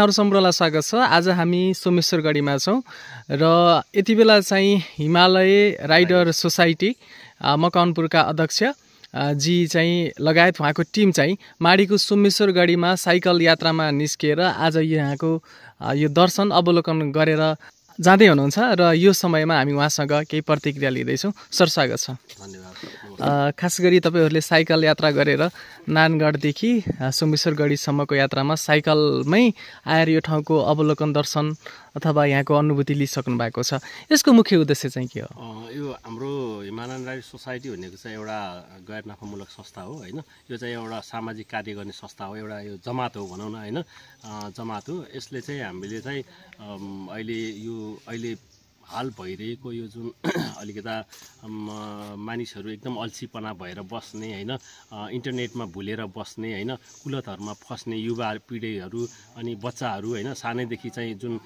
यहाँहरु सम्पूर्णलाई स्वागत छ। आज हामी सोमेश्वरगढीमा छौं र यति बेला चाहिँ हिमालय राइडर सोसाइटी मकवानपुरका अध्यक्ष जी चाहिँ लगायत उहाँको टिम चाहिँ माडीको सोमेश्वरगढीमा साइकल यात्रामा निस्किएर आज यहाँको यो दर्शन अवलोकन गरेर जाँदै हुनुहुन्छ र यो समयमा हामी उहाँसँग केही प्रतिक्रिया लिँदैछौँ। सर स्वागत छ। धन्यवाद। खास गरी तपाईहरुले साइकल यात्रा गरेर नानगढदेखि सोमेश्वरगढीसम्मको यात्रामा साइकलमै आएर यो ठाउँको अवलोकन दर्शन अथवा यहाँको अनुभूति लिइसक्नु भएको छ। यसको मुख्य उद्देश्य चाहिँ के हो? यो हाम्रो हिमालयन राइडर सोसाइटी भनेको चाहिँ एउटा गैर नाफामूलक संस्था हो हैन। यो चाहिँ एउटा सामाजिक कार्य गर्ने संस्था हो, एउटा यो जमात हो भनौँ न हैन, जमात हो। यसले चाहिँ हामीले चाहिँ अहिले हाल भइरहेको यो जुन अलिकता मानिसहरू एकदम अल्छीपना भएर बस्ने हैन, इन्टरनेटमा भुलेर बस्ने हैन, कुलतहरुमा फस्ने युवा पिँढीहरू अनि बच्चाहरू हैन, सानैदेखि चाहिँ जुन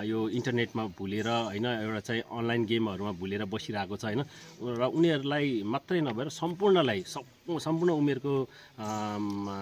यो इन्टरनेटमा भुलेर हैन, एउटा चाहिँ अनलाइन गेमहरुमा भुलेर बसिरहेको छ हैन, र उनीहरूलाई मात्रै नभएर सम्पूर्ण उमेरको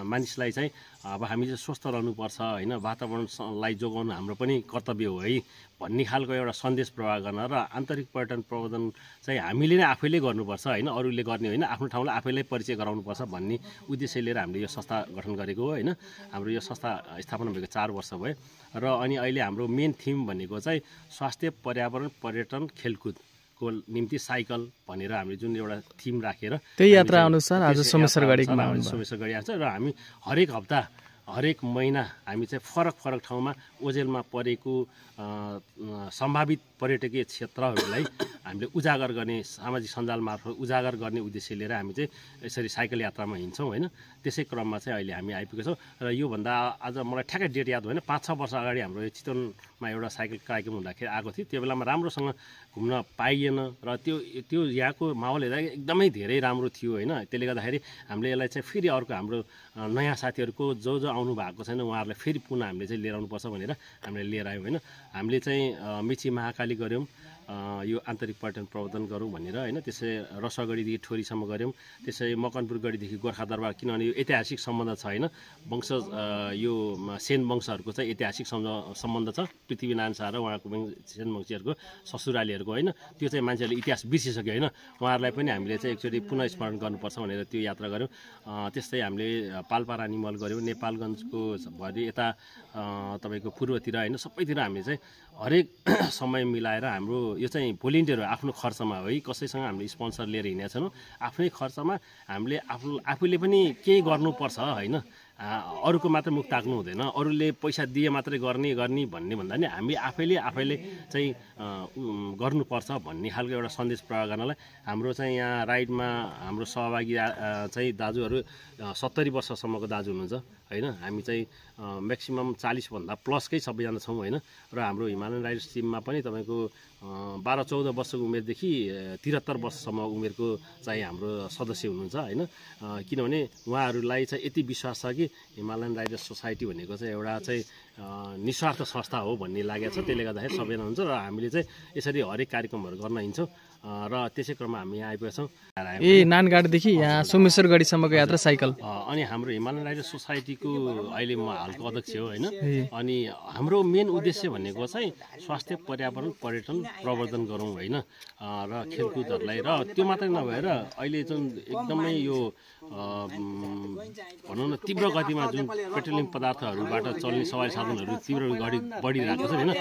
मानिसलाई चाहिँ अब हामी चाहिँ स्वस्थ रहनुपर्छ हैन, वातावरणलाई जोगाउनु हाम्रो पनि कर्तव्य हो है भन्ने खालको एउटा सन्देश प्रवाह गर्न र आन्तरिक पर्यटन प्रवर्धन चाहिँ हामीले नै आफैले गर्नुपर्छ हैन, अरूले गर्ने होइन, आफ्नो ठाउँलाई आफैले परिचय गराउनुपर्छ भन्ने उद्देश्य लिएर हामीले यो संस्था गठन गरेको हो हैन। हाम्रो यो संस्था स्थापना भएको 4 वर्ष भयो र अनि अहिले हाम्रो मेन थीम भनेको चाहिँ स्वास्थ्य, पर्यावरण, पर्यटन, खेलकुद को निम्ति साइकल भनेर हामीले जुन एउटा थीम राखेर त्यही यात्रा अनुसार आज सोमेश्वरगढीमा सोमेश्वरगढी आउँछ र हामी हरेक हप्ता हरेक महिना हामी चाहिँ फरक ठाउँमा ओझेलमा परेको सम्भावित पर्यटकीय क्षेत्रहरूलाई हामीले उजागर गर्ने, सामाजिक सञ्जाल मार्फत उजागर गर्ने उद्देश्य लिएर हामी चाहिँ यसरी साइकल यात्रामा हिँड्छौँ हैन। त्यसै क्रममा चाहिँ अहिले हामी आइपुगेको छौँ र योभन्दा आज मलाई ठ्याक्कै डेट याद भएन, 5-6 वर्ष अगाडि हाम्रो चितवनमा एउटा साइकल कार्यक्रम हुँदाखेरि आएको थियो। त्यो बेलामा राम्रोसँग घुम्न पाइएन र त्यो यहाँको माहौल हेर्दा एकदमै धेरै राम्रो थियो हैन। त्यसले गर्दाखेरि हामीले यसलाई चाहिँ फेरि अर्को हाम्रो नयाँ साथीहरूको जो आउनु भएको छैन उहाँहरूलाई फेरि पुनः हामीले चाहिँ लिएर आउनुपर्छ भनेर हामीले लिएर आयौँ हैन। हामीले चाहिँ मेची महाकाली गऱ्यौँ, यो आन्तरिक पर्यटन प्रवर्धन गरौँ भनेर हैन। त्यसै रसगढीदेखि ठोरीसम्म गऱ्यौँ, त्यसै मकवानपुरगढीदेखि गोर्खा दरबार, किनभने यो ऐतिहासिक सम्बन्ध छ हैन, वंश यो सेन वंशहरूको चाहिँ ऐतिहासिक सम्बन्ध छ। पृथ्वीनारायण शाह र उहाँको सेन वंशीहरूको ससुरालीहरूको हैन, त्यो चाहिँ मान्छेहरूले इतिहास बिर्सिसक्यो हैन, उहाँहरूलाई पनि हामीले चाहिँ एकचोटि पुनः स्मरण गर्नुपर्छ भनेर त्यो यात्रा गऱ्यौँ। त्यस्तै हामीले पाल्पा रानीमहल गऱ्यौँ, नेपालगञ्जको भरि यता तपाईँको पूर्वतिर हैन, सबैतिर हामीले चाहिँ हरेक समय मिलाएर हाम्रो यो चाहिँ भोलिन्टियर हो, आफ्नो खर्चमा हो है, कसैसँग हामीले स्पोन्सर लिएर हिँडेका छैनौँ, आफ्नै खर्चमा हामीले आफूले पनि केही गर्नुपर्छ हैन। अरूको मात्र मुख ताक्नु हुँदैन, अरूले पैसा दिए मात्रै गर्ने भन्ने भन्दा नि हामी आफैले चाहिँ गर्नुपर्छ भन्ने खालको एउटा सन्देश प्रयोग गर्नलाई हाम्रो चाहिँ यहाँ राइडमा हाम्रो सहभागी चाहिँ दाजुहरू 70 वर्षसम्मको दाजु हुनुहुन्छ हैन। हामी चाहिँ म्याक्सिमम 40 भन्दा प्लसकै सबैजना छौँ हैन। र हाम्रो हिमालयन राइडर्स टिममा पनि तपाईँको 12-14 वर्षको उमेरदेखि 73 वर्षसम्म उमेरको चाहिँ हाम्रो सदस्य हुनुहुन्छ हैन। किनभने उहाँहरूलाई चाहिँ यति विश्वास छ कि हिमालयन राइडर्स सोसाइटी भनेको चाहिँ एउटा चाहिँ निस्वार्थ संस्था हो भन्ने लागेको छ। त्यसले गर्दाखेरि सबैजना हुन्छ र हामीले चाहिँ यसरी हरेक कार्यक्रमहरू गर्न हिँड्छौँ र त्यसै क्रममा हामी यहाँ आइपुगेका छौँ। नानगढदेखि यहाँ सोमेश्वरगढीसम्मको यात्रा साइकल। अनि हाम्रो हिमालयन राइडर्स सोसाइटीको अहिले म हालको अध्यक्ष हो हैन। अनि हाम्रो मेन उद्देश्य भनेको चाहिँ स्वास्थ्य, पर्यावरण, पर्यटन प्रवर्धन गरौँ हैन, र खेलकुदहरूलाई, र त्यो मात्रै नभएर अहिले जुन एकदमै यो भनौँ न तीव्र गतिमा जुन पेट्रोलियम पदार्थहरूबाट चल्ने सवारी साधनहरू तीव्र गति बढिरहेको छ हैन,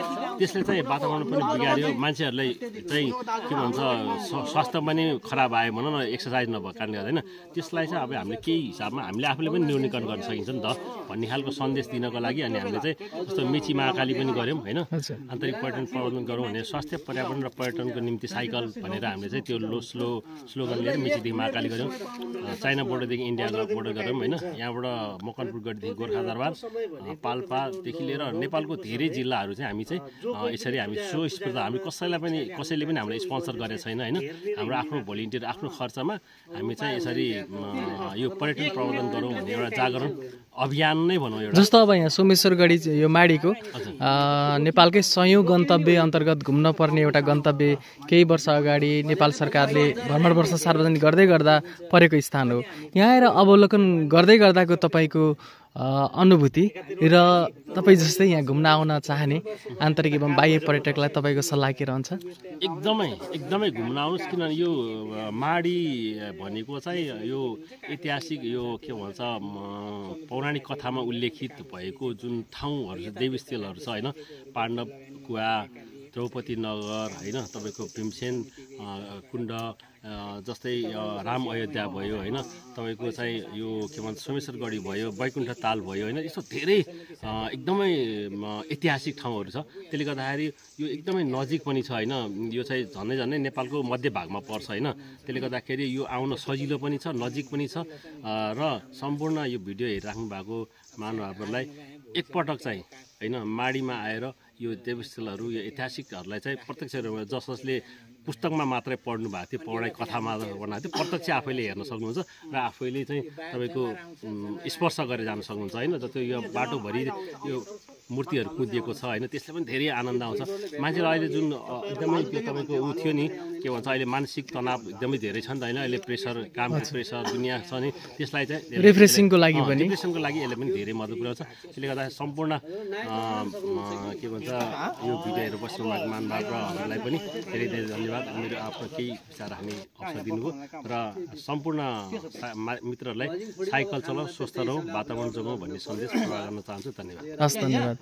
त्यसले चाहिँ वातावरण पनि बिगार्यो, मान्छेहरूलाई चाहिँ के भन्छ स्वास्थ्य पनि खराब आयो भनौँ न, एक्सर्साइज नभएको कारणले गर्दा हैन। त्यसलाई चाहिँ अब हामीले केही हिसाबमा हामीले आफूले पनि न्यूनीकरण गर्न सकिन्छ नि त भन्ने खालको सन्देश दिनको लागि अनि हामीले चाहिँ जस्तो मेची महाकाली पनि गऱ्यौँ हैन, आन्तरिक पर्यटन प्रवर्धन गरौँ भने स्वास्थ्य, पर्यावरण र पर्यटनको निम्ति साइकल भनेर हामीले चाहिँ त्यो स्लोगन लिएर मेचीदेखि महाकाली गऱ्यौँ, चाइना बोर्डरदेखि इन्डिया बोर्डर गऱ्यौँ हैन। यहाँबाट मकवानपुरगढीदेखि गोर्खा दरबार, पाल्पादेखि लिएर नेपालको धेरै जिल्लाहरू चाहिँ हामी चाहिँ यसरी हामी स्वस्फूर्त, हामी कसैले पनि हामीले स्पोन्सर गरेको छैन हैन। हाम्रो आफ्नो भोलिन्टियर आफ्नो खर्चमा हामी चाहिँ यसरी यो पर्यटन प्रवर्धन गरौँ भन्ने एउटा जागरण अभियान नै भनौँ एउटा। जस्तो अब यहाँ सोमेश्वरगढी यो माडीको नेपालकै 100औं गन्तव्य अन्तर्गत घुम्न पर्ने एउटा गन्तव्य केही वर्ष अगाडि नेपाल सरकारले भ्रमण वर्ष सार्वजनिक गर्दै गर्दा परेको स्थान हो। यहाँ आएर अवलोकन गर्दै गर्दाको तपाईको अनुभूति र तपाईँ जस्तै यहाँ घुम्न आउन चाहने आन्तरिक एवं बाह्य पर्यटकलाई तपाईँको सल्लाह के रहन्छ? एकदमै घुम्न आउनुहोस्, किनभने यो माडी भनेको चाहिँ यो ऐतिहासिक यो के भन्छ पौराणिक कथामा उल्लेखित भएको जुन ठाउँहरू छ, देवीस्थलहरू छ होइन, पाण्डव कुवा, द्रौपदी नगर होइन, तपाईँको भीमसेन कुण्ड, जस्तै राम अयोध्या भयो होइन, तपाईँको चाहिँ यो के भन्छ सोमेश्वरगढी भयो, बैकुण्ठ ताल भयो होइन, यस्तो धेरै एकदमै ऐतिहासिक ठाउँहरू छ। त्यसले गर्दाखेरि यो एकदमै नजिक पनि छ होइन, यो चाहिँ झन्डै नेपालको मध्य भागमा पर्छ होइन। त्यसले गर्दाखेरि यो आउन सजिलो पनि छ, नजिक पनि छ र सम्पूर्ण यो भिडियो हेरिराख्नु भएको महानुभावहरूलाई एकपटक चाहिँ होइन माडीमा आएर यो देवस्थलहरू, यो ऐतिहासिकहरूलाई चाहिँ प्रत्यक्ष रूपमा जसले पुस्तकमा मात्रै पढ्नु भएको थियो, पौराणिक कथामा बनाएको थियो, प्रत्यक्ष आफैले हेर्न सक्नुहुन्छ र आफैले चाहिँ तपाईँको स्पर्श गरेर जान सक्नुहुन्छ होइन। जस्तो यो बाटोभरि यो मूर्तिहरू कुदिएको छ होइन, त्यसले पनि धेरै आनन्द आउँछ। मान्छेलाई अहिले जुन एकदमै त्यो तपाईँको ऊ थियो नि, के भन्छ अहिले मानसिक तनाव एकदमै धेरै छ नि त होइन, अहिले प्रेसर, कामको प्रेसर दुनियाँ छ नि, त्यसलाई चाहिँ रिफ्रेसिङको लागि यसले पनि धेरै मद्दत पुऱ्याउँछ। त्यसले गर्दा सम्पूर्ण के भन्छ यो भिडियोहरू बस्नु भएको महानुभावहरूलाई पनि धेरै धेरै धन्यवाद। मेरो आफ्नो केही विचार राख्ने अवसर दिनुभयो र सम्पूर्ण मित्रहरूलाई साइकल चलाऊ, स्वस्थ रहौँ, वातावरण जोगाउँ भन्ने सन्देश प्रदान गर्न चाहन्छु। धन्यवाद। धन्यवाद।